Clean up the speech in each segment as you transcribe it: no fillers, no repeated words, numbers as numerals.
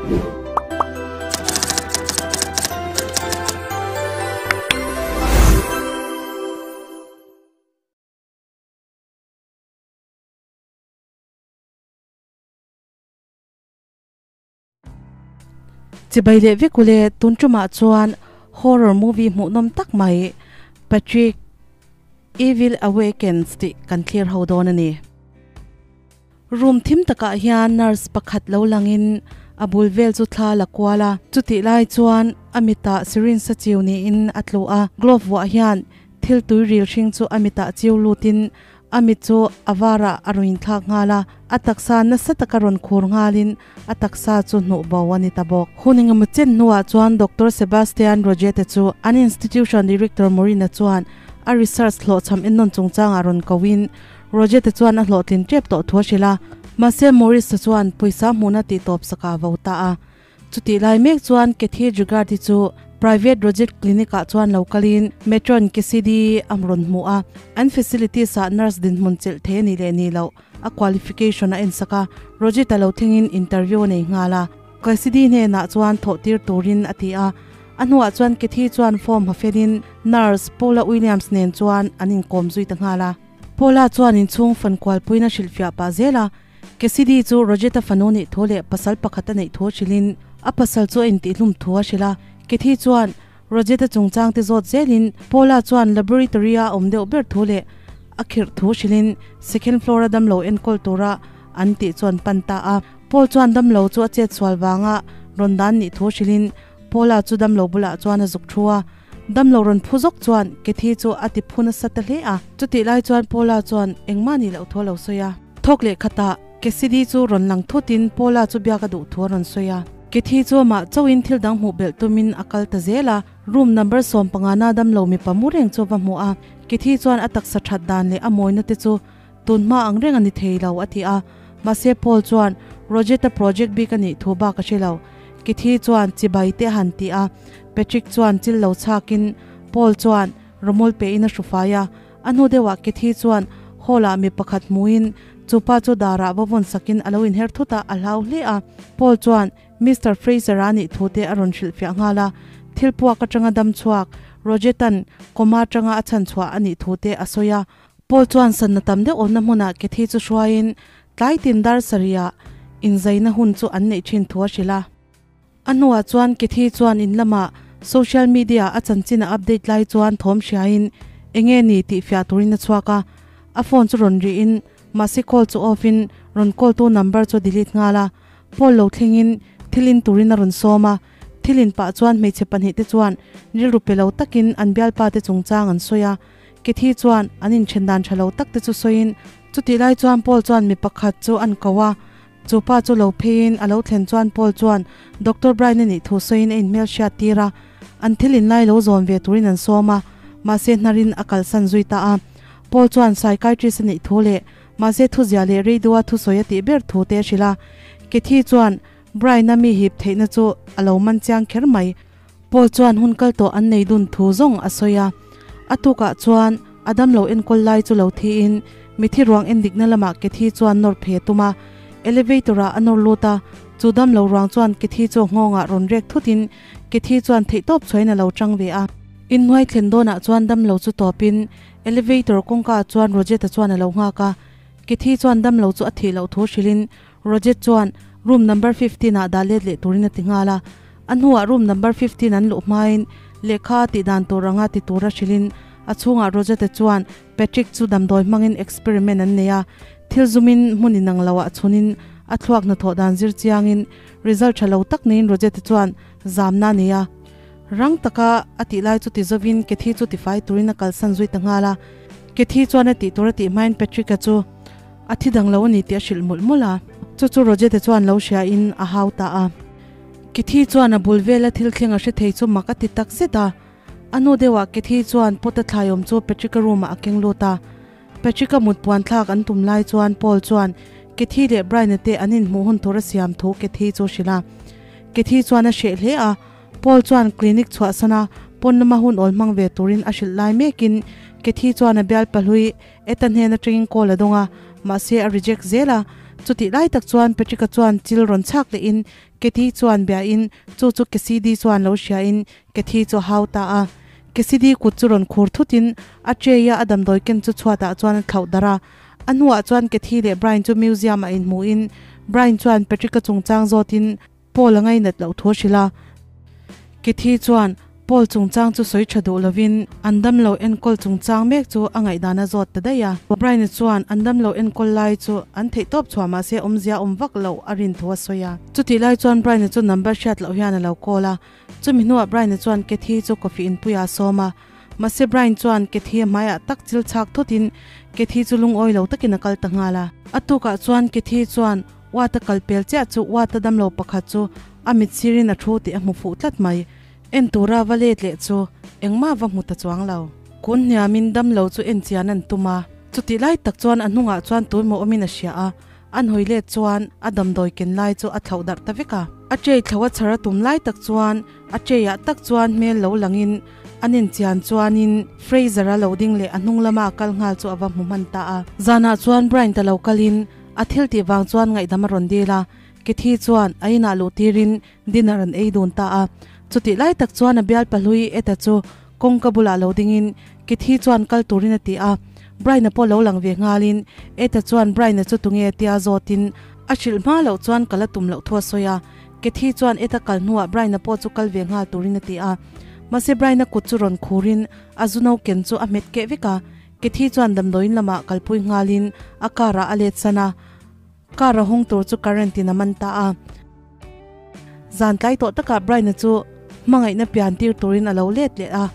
Chibai leh vek ule tun tumah chuan horror movie hmuhnawm tak mai Patrick Evil Awakens tih kan thlir ho dawn a ni. Room thim takah hian nurse pakhat lo langin a bul vel chu thla la kual a, chutih lai chuan a mitah syringe a chiu niin a tlu a, glove vuah hian thil tui ril hring chu a mitah chiu lutin a mit chu a varah a rawn inthlak nghal a, a taksa nasa taka rawn khur nghalin a taksa chu hnuh bo a ni ta bawk. Hun engemaw chen hnuah chuan Doctor Sebastian Rogete chu an institution director Morina chuan a research hlawhchham ennawn chungchangah rawn koin Rogete chuan a hlawhtlin tep tawh thu a hrilh a, mahse Morris-a chuan pawisa hmuhna tih tawp sakah a vo ta a. Chutih lai mek chuan Kathy Jugardi chu private Roget Clinic-ah chuan lo kalin Matron Cassidy a rawn hmu a, an facilities-ah nurse dinhmun chelh thei a nih leh nih loh a qualification a ensak a, Roget-a lo thlengin interview a nei nghal a. Cassidy hnenah chuan thawh tir turin a ti a, a hnuah chuan Kathy chuan form ha felin nurse Paula Williams nen chuan an inkawm zui ta nghal a. Paula chuan inchhung fankualpuiin a hrilhfiah pah zel a, Cassidy chu Rojeta fanu nih thu leh pasal pakhat a neih thu hrilhin a pasal chu a intihlum thu a hrilh a. Kathy chuan Rojeta chungchang te zawt zelin Paula chuan laboratory-a a awm deuh ber thu leh a khirh thu hrilhin second floor-a damlo enkawl tura an tih chu an pan ta a. Paul chuan damlo chu a chet sual vanga rawn dan nih thu hrilhin Paula chu damlo bulah chuan a zuk thu a. Damlo rawn phu zawk chuan Kathy chu a ti phu nasa ta hle a. Chutih lai chuan Paula chuan engmah nih loh thu a lo sawi a. Thawk leh khatah Cassidy chu rawn lang thutin Paula chu biak a duh thu a rawn sawi a. Kathy chu amah chauhin thil dang hmuh belh tumin a kal ta zel a. Room number 15 na damlo mipa mu reng chu a va hmu a. Kathy chuan a taksa that dan leh a mawina te chu tun hma ang reng a ni thei lo a ti a. Mahse Paul chuan Rojeta project bik a nih thu bak a hre lo. Kathy chuan chibai te a han ti a. Patrick chuan chil lo chhakin Paul chuan rawmawl pein a hru fai a. A hnu deuhah Kathy chuan hall ah mi pakhat hmuin chu pa chu darah va vawn sakin a lo inher thut a, a hlau hle a. Paul chuan Mister Fraser a nih thu te a rawn hrilhfiah nghal a, thil puak atanga dam chhuak Rojetan coma atanga a chhan chhuah a nih thu te a sawi a. Paul chuan sanna tam deuh awmna hmunah Kathy chu hruaiin tlai tin dar sarihah inzaina hun chu an neih thin thu a hrilh a. A hnuah chuan Kathy chuan in lamah social media a chanchin a update lai chuan thawm hriain enge ni tih fiah turin a chhuak a, a phone chu rawn rihin mahse call chu off in rawn call tu number chu a delete nghal a, Paul lo thlengin thil in turin a rawn sawm a, thil in pah chuan hmeichhe pahnih te chuan rilru pe lo takin an bialpa te chungchang an sawi a, Kathy chuan an inthen dan tha lo tak te chu sawiin chutih lai chuan Paul chuan mi pakhat chu an ko a, Chu pa chu lo pheiin a lo thlen chuan Paul chuan Doctor Brian a nih thu sawiin a inhmel hriat tir a, an thil inlai lo zawn ve turin an sawm a, mahse hnarin a kalsan zui ta a. Paul chuan psychiatrist a nih thu leh mahse thuzia leh radio-a thusawi a tih ber thu te a hrilh a. Kathy chuan Brian-a mi hip theihna chu a lo man chiang kher mai. Paul chuan hun kal tawh an nei dun thu zawng a sawi a, a tukah chuan a damlo enkawl lai chu lo thiin mithi ruang endikna lamah Kathy chuan nawr phe a tum a, elevator ah a nawr lut a, chu damlo ruang chuan Kathy chu nghawngah rawn rek thutin Kathy chuan theihtawp chhuain a lo tang ve a. Inhnuai thlen dawnah chuan damlo chu tawpin elevator kawngka ah chuan Rojeta chuan a lo nghak a, Kathy chuan damlo chu a thih loh thu hrilhin Rojet chuan room number 15 ah dah let leh turin a ti nghal a. A hnuah room number 15 an luh hmain lehkha a tih dan tur anga ti tura hrilhin a chhungah Rojete chuan Patrick chu damdawi hmangin experiment an nei a, thil zumin hmun inang loah chhunin a thluak hnathawh dan zir chiangin result tha lo tak neiin Rojete chuan zamna a nei a. Rang taka a tih lai chu ti zovin Kathy chu tifai turin a kalsan zui ta nghal a. Kathy chuan a tih tur a tih hmain Patrick-a chu A thi dang lo a ni tih a hrilh mawlh mawlh a, chu chu Rojete chuan lo hria in a hau ta a. Kathy chuan a bul vela thil thleng a hre thei chu mak a ti tak zet a. A hnu deuhah Kathy chuan pot a thlaiawm chu Patrick-a room ah a keng lut a. Patrick-a mut puan thlak an tum lai chuan Paul chuan Kathy leh Brian-a te an inhmuh hun tur a siam thu Kathy chu a hrilh a. Kathy chuan a hreh hle a, Paul chuan clinic chhuahsan a, pawn lama hun awl hmang ve turin a hrilh lai mekin Kathy chuan a bial pahlui Eta hnen atangin call a dawng a, mahse a reject zel a. Chutih lai tak chuan Patrick-a chuan chil rawn chhak leh in Kathy chuan bia in chu chu Cassidy chuan lo hria in Kathy chu a hau ta a. Cassidy kut chu rawn khur thut in a tray a a damdawi ken chu chhuat ah chuan a thlauh darh a. A hnuah chuan Kathy leh Brian chu museum ah inhmu in Brian chuan Patrick-a chungchang zawt in Paul a ngainat loh thu a hrilh a. Kathy chuan Paul chungchang chu sawi tha duh lovin an damlo enkawl chungchang mek chu a ngaihdan a zawt ta daih a. Brian chuan an damlo enkawl lai chu an theih tawp chhuah mahse awmzia awm vak loh a rin thu a sawi a. Chutih lai chuan Brian chu number hriat loh hian a lo call a. Chumi hnuah Brian chuan Kathy chu coffee inpuiah a sawm a. Mahse Brian chuan Kathy a hmaiah tak chil chhak thutin Kathy chu lungawi lo takin a kal ta nghal a. A tukah chuan Kathy chuan Wata kal pel chiah chu Wata damlo pakhat chu a mit sirin a thu tih a hmu fuh tlat mai. En tura va let leh chu engmah va hmu ta chuang lo. Kun hniamin damlo chu en chian an tum a. Chutih lai tak chuan a hnungah chuan tuimaw awmin a hria a, an hawi let chuan a damdawi ken lai chu a thlauh darh ta vek a. A tray thlo a chhar a tum lai tak chuan a tray ah tak chuan hmel lo langin an en chian chuanin Fraser a lo ding leh a hnung lama a kal nghal chu a va hmu hman ta a. Zanah chuan Brian ta lo kalin a thil tih vang chuan ngaihdam a rawn dil a, Kathy chuan a inah luh tirin Dinner an ei dun ta a, chutih lai tak chuan a bial pahlui Etta chu kawngka bulah lo dingin Kithy chuan kal turin a ti a, Brian-a pawh lo lang ve nghalin Etta chuan Brian-a chu tunge tia zawtin a hrilh hma loh chuan kal a tum loh thu a sawi a, Kithy chuan Etta kal hnuah Brian-a pawh chu kal ve nghal turin a ti a, mahse Brian-a kut chu rawn khurin a zuno ken chu a hmet keh vek a, Kithy chuan damdawiin lamah kalpui nghalin a car-ah a let san a. Car a hawng tur chu current in a man ta a. Zan tlai tawh takah Brian-a chu hmangaihna pian tir turin a lo let leh a.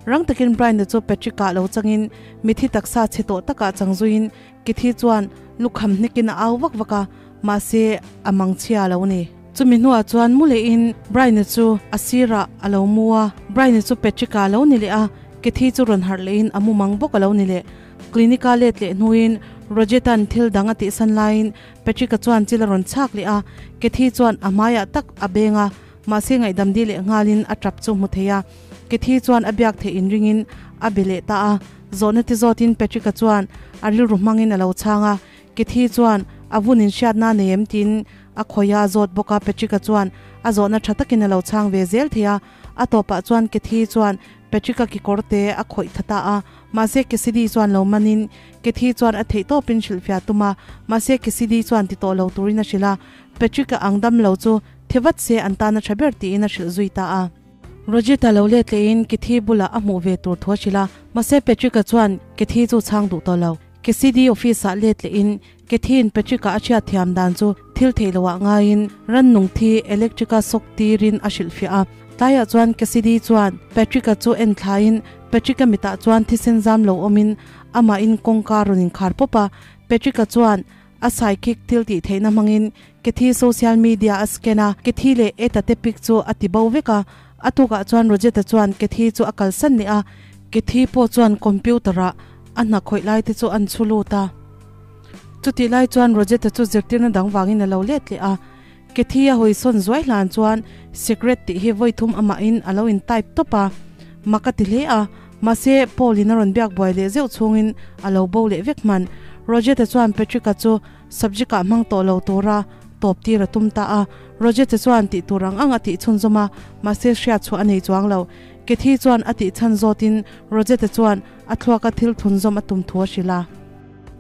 Rang takin Brian-a chu Patrick-ah lo changin mithi taksa chhe tawh takah chang zuiin Kithy chuan lukham hnekin a au vak vak a, mahse a mang chhia lo ni. Chumi hnuah chuan mu lehin Brian-a chu a sirah a lo mu a, Brian-a chu Patrick-ah a lo ni leh a, Kithy chu rawn harh lehin a mu mang bawk a lo ni leh. Clinic-a let leh hnuin Rojeta'n thil dang a tihsan laiin Patrick-a chuan chil a rawn chhak leh a, Kathy chuan a hmaiah tak a beng a, mahse ngaihdam di leh nghalin a tap chu hmu thei a. Kathy chuan a biak theih inringin a be leh ta a, zawhna ti zawtin Patrick-a chuan a rilru hmangin a lo chhang a, Kathy chuan a vun inhriatna nei em tiin a khawih a zawt bawk a, Patrick-a chuan a zawhna tha takin a lo chhang ve zel thei a, a tawpah chuan Kathy chuan Patrick-a kekawr te a khawih tha ta a, mahse Cassidy chuan lo manin Kathy chuan a theih tawpin hrilhfiah tum a, mahse Cassidy chuan ti tawh lo turin a hrilh a, Patrick-a ang dam lo chu thi vat se an tan a tha ber tiin a hrilh zui ta a. Rojita lo let lehin Kathy bulah a hmuh ve tur thu a hrilh a, mahse Patrick-a chuan Kathy chu chhang duh tawh lo. Cassidy office-ah let lehin Kathy-in Patrick-a a hriat thiam dan chu thil theih loah ngaiin rannung thi electric-a sawk tirin a hrilhfiah a. Tlaiah chuan Cassidy chuan Patrick-a chu en thlaiin Patrick-a mitah chuan thisen zam lo awmin amahin kawngka rawn inkhar pawp a. Patrick-a chuan a psychic thil tih theihna hmangin Kathy social media a scan a, Kathy leh Etta te pic chu a ti bo vek a. A tukah chuan Rojeta chuan Kathy chu a kalsan leh a, Kathy pawh chuan computer-ah a hna khawih lai te chu an chhu lut a. Chutih lai chuan Rojeta chu zirtirna dang vangin a lo let leh a. Kathy a hawi sawn zuai hlan chuan secret tih hi vawi thum amahin a lo in type tawp a. Mak a ti hle a, mahse Paul-in a rawn biak buai leh zeuh chhungin a lo bo leh vek hman. Rojeta chuan Patrick-a chu subject-ah hmang tawh lo tura tawp tir a tum ta a. Rojeta chuan tih tur ang ang a tih chhunzawm a, mahse hriat chhuah a nei chuang lo. Kathy chuan a tih chhan zawtin Rojeta chuan a thluaka thil thunzawm a tum thu a hrilh a.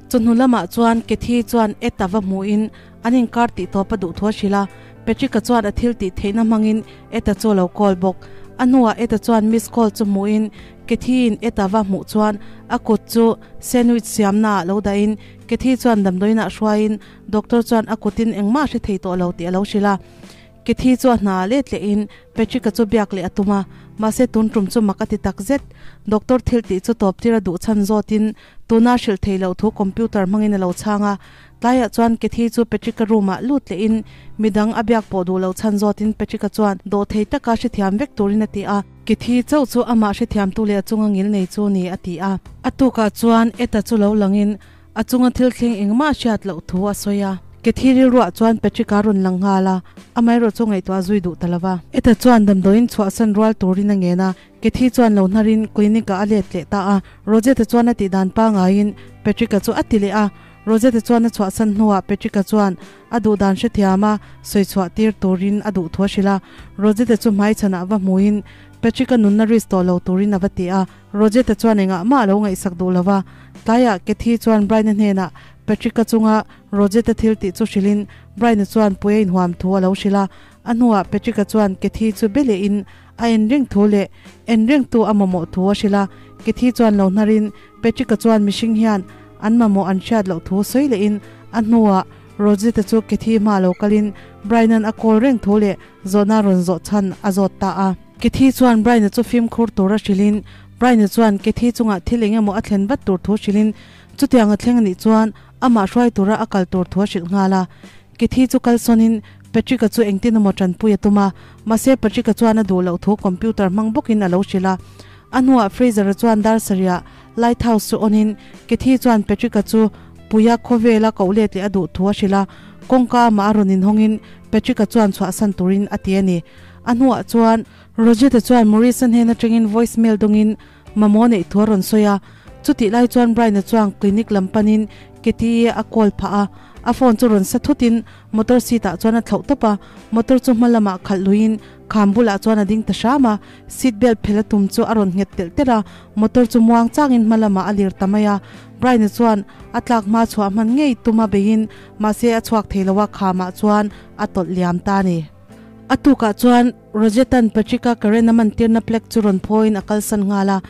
Chawhnu lamah chuan Kathy chuan Ed-a va hmuhin an inkar tih tawp a duh thu a hrilh a. Patrick-a chuan a thil tih theihna hmangin Ed-a chu a lo call bawk. A hnuah Ed-a chuan miss call chu hmuhin Kathy-in Ed-a va hmuh chuan a kut chu sandwich siamnaah lo dahin Kathy chuan damdawiinah hruaiin doctor chuan a kutin engmah a hre thei tawh lo tih a lo hrilh a. Kathy chu a hna ah let lehin Patrick-a chu biak leh a tum a, mahse tun tum chu mak a ti tak zet. Doctor thil tih chu tawp tir a duh chhan zawtin tuna hrilh thei loh thu computer hmangin a lo chhang a. Tlaiah chuan Kathy chu Patrick-a room ah lut lehin midang a biak pawh duh loh chhan zawtin Patrick-a chuan dawhthei taka hrethiam vek turin a ti a. Kathy chauh chu amah hrethiamtu leh a chunga ngil nei chu ni a ti a. A tukah chuan Etta chu lo langin A chunga thil thleng engmah hriat loh thu a sawi a. Kathy rilruah chuan Patrick-a rawn lang nghal a, amaherawh chu ngaihtuah zui duh ta lo va. Etta chuan damdawiin chhuahsan rual turin a ngen a, Kathy chuan lo hnarin clinic-ah a let leh ta a. Rosetta chuan a tih dan pangaiin Patrick-a chu a ti leh a. Rosette chuan a chhuahsan hnuah Patrick-a chuan a duh dan hrethiam a, sawi chhuah tir turin a duh thu a hrilh a. Rosette chu hmaichhanah va hmuhin Patrick-a nunna risk tawh lo turin a va ti a. Rosette chuan engah mah a lo ngaihsak duh lo va. Tlaiah Cathy chuan Brian-a hnenah Patrick-a chunga Rosette-a thil tih chu hrilhin Brian-a chuan pui a inhuam thu a lo hrilh a. A hnuah Patrick-a chuan Cathy chu be lehin a en reng thu leh en rengtu a mamawh thu a hrilh a. Cathy chuan lo hnarin Patrick-a chuan mihring hian an mamawh an hriat loh thu sawi lehin a hnuah Rosita chu Cathy hma lo kalin Brian-a'n a kawl reng thu leh zawhna rawn zawh chhan a zawt ta a. Cathy chuan Brian-a chu fimkhur tura hrilhin Brian-a chuan Cathy chungah thil eng emaw a thlen vat tur thu hrilhin chutiang a thleng anih chuan amah hruai tura a kal tur thu a hrilh nghal a. Cathy chu kalsawnin Patrick-a chu engtin emaw tanpui a tum a, mahse Patrick-a chuan a duh loh thu computer hmang bawkin a lo hrilh a. A hnuah Fraser-a chuan dar sarihah lighthouse chu on-in Cathy chuan Patrick-a chu puia khawvela koh let leh a duh thu a hrilh a, kawngka amah a rawn inhawngin Patrick-a chuan chhuahsan turin a ti a ni. A hnuah chuan Rosette chuan Maurice-a hnen atangin voice mail dawngin mamawh neih thu a rawn sawi a, chutih lai chuan Brian-a chuan clinic lam panin Katie a call phah a, a phone chu rawn sa thutin motor seat ah chuan a thlauh tawp a, motor chu hma lamah khalh luiin kham bulah chuan a ding ta hram a, seat belt phelh a tum chu a rawn nghet telh telh a, motor chu muang changin hma lamah a lir ta mai a, Brian-a chuan a tlak hma chhuah hman ngei tum a beiin mahse a chhuak thei lo a, khamah chuan a tawlh liam ta a ni. A tukah chuan Rosette-a'n Patrick-a current a mantirna plug chu rawn phawiin a kalsan nghal a.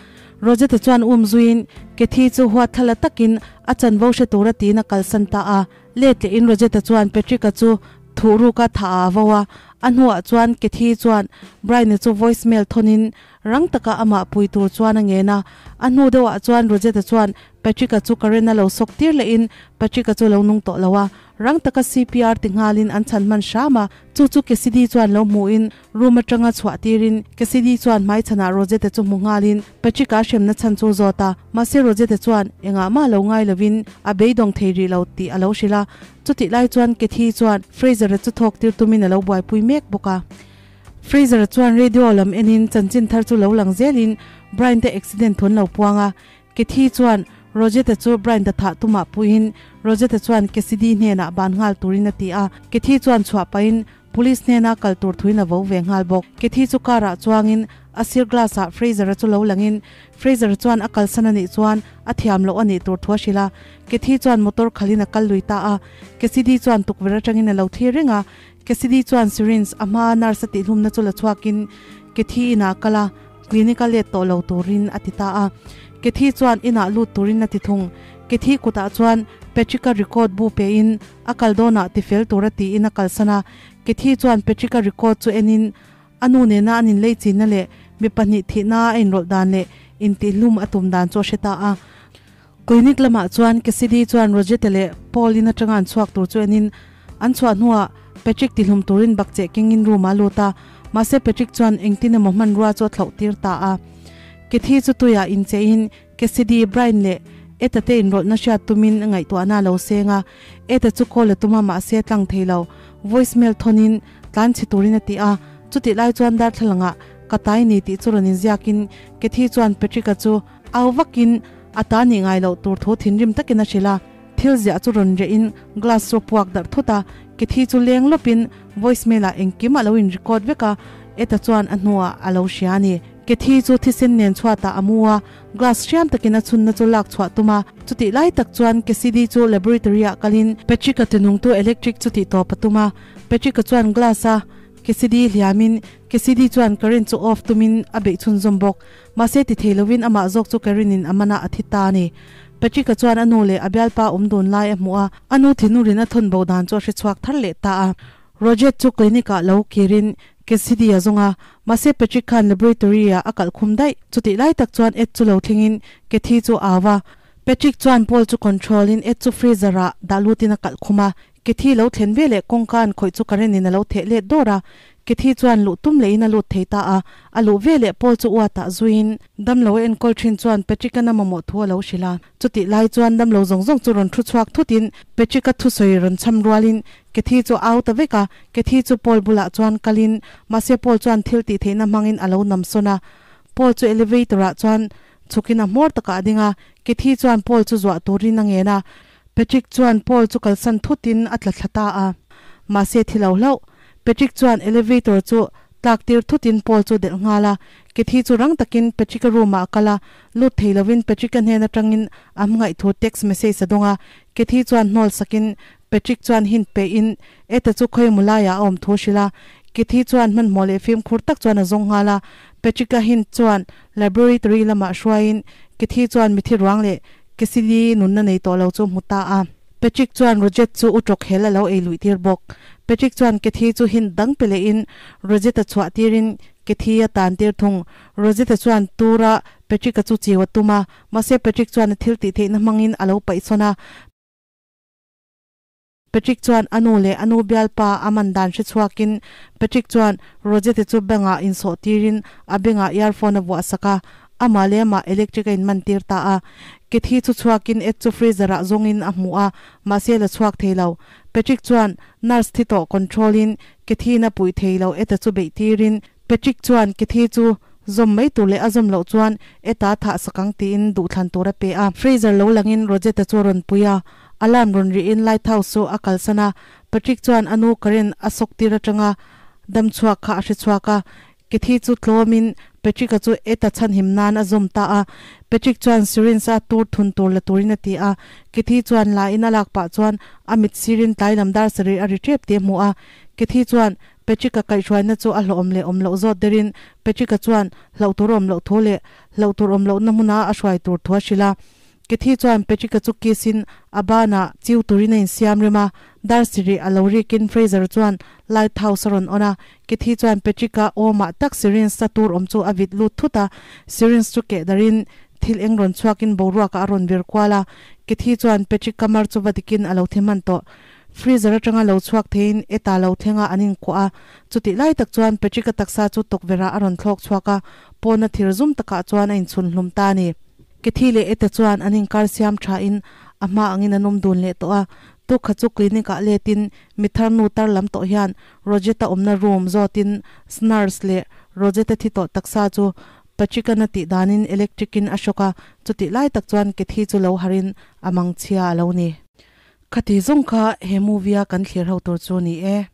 Rosette chuan um zuiin Cathy chu huatthlala takin a chanvo hre tura tiin a kalsan ta a. Let lehin Rosette chuan Patrick-a chu thuhruka thah a vo a. A hnuah chuan Cathy chuan Brian-a chu voice mail thawnin rang taka amah pui tur chuan a ngen a. A hnu deuhah chuan Rosette chuan Patrick-a chu current a lo sawk tir lehin Patrick-a chu lo nung tawh lo a. Rang taka CPR ti nghalin an chhan hman hram a, chu chu Cassidy chuan lo hmuhin room atanga chhuah tirin Cassidy chuan hmaichhanah Rosette chu hmu nghalin Patrick-a hremna chhan chu zawt a, mahse Rosette chuan engah mah lo ngai lovin a beidawng thei rih lo tih a lo hrilh a, chutih lai chuan Cathy chuan Fraser-a chu thawk tir tumin a lo buaipui mek bawk a. Fraser-a chuan radio lam enin chanchin thar chu lo lang zelin Brian te accident thun lo puang a, Cathy chuan Rosette chu Bryant-a thah tumah puiin Rosette chuan Cassidy hnenah ban nghal turin a ti a, Cathy chuan chhuah pahin Police hnena kal tur thuin a vo ve nghal bawk. Cathy chu car-ah chuangin a sir glass-ah Fraser-a chu lo langin Fraser chuan a kalsan a nih chuan a thiam loh a nih tur thu a hrilh a, Cathy chuan motor khalhin a kal lui ta a, Cassidy chuan tukverh atangin a lo thlir reng a, Cassidy chuan syringe a hmaa nurse a tihhlumna chu la chhuakin Cathy inah a kal a, Clinic a let tawh lo turin a ti ta a. Cathy chuan inah lut turin a ti thung. Cathy kutah chuan Patrick-a record bu pein a kal dawnah ti fel tura tiin a kalsan a. Cathy chuan Patrick-a record chu enin a nu nena an inlei chinna leh mi pahnih thihna a inrawlh dan leh intihhlum a tum dan chu a hre ta a. Clinic lamah chuan Cassidy chuan Rosette leh Paul in atanga an chhuak tur chu enin an chhuah hnuah Patrick tihlum turin bakcheh kengin room ah a lut a, mahse Patrick chuan engtin emaw hmanrua chu a thlauh tir ta a. Cathy chu tuiah incheihin Cassidy, Brian leh Etta te inrawlhna hriat tumin ngaihtuahna a lo seng a, Etta chu call a tum a mahse a tlang thei lo, voice mail thawnin tlan chhe turin a ti a, chutih lai chuan darthlalangah ka tai ni tih chu rawn inziakin Cathy chuan Patrick-a chu Au vakin a ta nih ngai loh tur thu thinrim takin a hrilh a, thil ziah chu rawn reh in glass chu a puak darh thut a, Cathy chu leng lawpin voice mail ah engkim a lo in record vek a, Eta chuan a hnuah a lo hria a ni. Cathy chu thisen nen chhuatah a mu a, glass hriam takin a chhunna chu lak chhuah tum a, chutih lai tak chuan Cassidy chu laboratory ah kalin Patrick-a tinungtu electric chu tih tawp a tum a, Patrick-a chuan glass a Cassidy hliamin Cassidy chuan current chu off tumin a beih chhunzawm bawk. Mahse ti thei lovin amah zawk chu Karen-in a mana a thi ta a ni. Patrick-a chuan a nu leh a bialpa awm dun lai a hmuh a, a nu thinurin a thawn bo dan chu a hre chhuak thar leh ta a. Roget chu clinic-ah lo kirin Cassidy a zawng a, mahse Patrick khan laboratory-ah a kalh khum daih. Chutih lai tak chuan Ed chu lo thlengin Cathy chu a au a. Patrick chuan Paul chu control-in Ed chu freezer-ah dah lutin a kalh khum a. Cathy lo thlen ve leh kawngka an khawih chu Karen in a lo theh let dawr a, Cathy chuan luh tum leh in a lut thei ta a, a luh ve leh Paul chu uatah zuiin damlo a enkawl thin chuan Patrick-an a mamawh thu a lo hrilh a. Chutih lai chuan damlo zawng zawng chu rawn thu chhuak thutin Patrick-a thusawi rawn cham rualin Cathy chu a au ta vek a, Cathy chu Paul bulah chuan kalin mahse Paul chuan thil tih theihna hmangin a lo nam sawn a, Paul chu elevator ah chuan chhukin a hmawr takah a ding a, Cathy chuan Paul chu zuah turin a ngen a. Patrick chuan Paul chu kalsan thutin a tla thla ta a. Mahse thi lo hlauh. Patrick chuan elevator chu tlak tir thutin Paul chu delh nghal a. Cathy chu rang takin Patrick-a room-ah a kal a, lut thei lovin Patrick-a hnen atangin a hmangaih thu text message a dawng a. Cathy chuan hnawl sakin Patrick chuan hint pehin Etta chu khawimaw laiah a awm thu a hrilh a. Cathy chuan hmanhmawh leh fimkhur tak chuan a zawng nghal a. Patrick-a hint chuan laboratory lamah hruaiin Cathy chuan mithi ruang leh Cassidy nunna nei tawh lo chu hmu ta a. Patrick chuan Rojet chu u tawk hel a lo ei luih tir bawk. Patrick chuan Cathy chu hint dang pe lehin Rojet-a chhuah tirin Cathy a tan tir thung. Rojet-a chuan tura Patrick-a chu chiu a tum a, mahse Patrick chuan a thil tih theihna hmangin a lo paihsawn a. Patrick chuan a nu leh a nu bialpa a man dan hre chhuakin Patrick chuan Rosette chu bengah insawh tirin a bengah earphone a vuah sak a, amah leh amah electric a inman tir ta a. Cathy chu chhuakin Ed chu freezer ah zawngin a hmu a, mahse la chhuak thei lo. Patrick chuan nurse thi tawh control in Cathy in a puih thei lo Ed-a chu beih tirin Patrick chuan Cathy chu zawm mai tur leh a zawm loh chuan Ed-a thah sak ang tiin duhthlan tur a pe a. Freezer lo langin Rosette chu a rawn pui a, Alarm rawn rihin lighthouse chu a kalsan a, Patrick chuan a nu current a sawk tir atanga dam chhuak kha a hre chhuak a. Cathy chu tlawmin Patrick-a chu Ed-a chhanhim nan a zawm ta a. Patrick chuan syringe a tur thun tur la turin a ti a. Cathy chuan la in a lak pah chuan a mit sirin tlai lam dar sarih a ri tep tih a hmu a. Cathy chuan Patrick-a kaihhruaina chu a hlawhawm leh awm loh zawt derin Patrick-a chuan hlauh tur awm loh thu leh hlauh tur awm lohna hmuna a hruai tur thu a hrilh a. Cathy chuan Patrick-a chu kiss-in a banah chiu turin a insiam rem a, dar sirih a lo rikin Fraser chuan lighthouse a rawn on a. Cathy chuan Patrick-a awmah tak syringe a tur awm chu a vit lut thut a, syringe chu keh darin thil eng rawn chhuakin boruakah a rawn vir kual a. Cathy chuan Patrick kamar chu va dikin a lo thi hman tawh. Freezer atanga lo chhuak theiin eta lo thlenga an inkuah a, chutih lai tak chuan Patrick-a taksa chu tukverhah a rawn thlawk chhuak a, pawna thir zum takah chuan a inchhun hlum ta a ni. Cathy leh Etta chuan an inkar siam thain a hma angin an awm dun leh tawh a. Tukha chu clinic ah letin mithar nu tar lam tawh hian Rojeta awmna room zawtin nurse leh Rojeta thi tawh taksa chu Patrick-an a tih danin electric in a shock a, chutih lai tak chuan Cathy chu lo harin a mangchhia a lo ni. Khati zawng kha he movie a kan thlir ho tur chu ni e.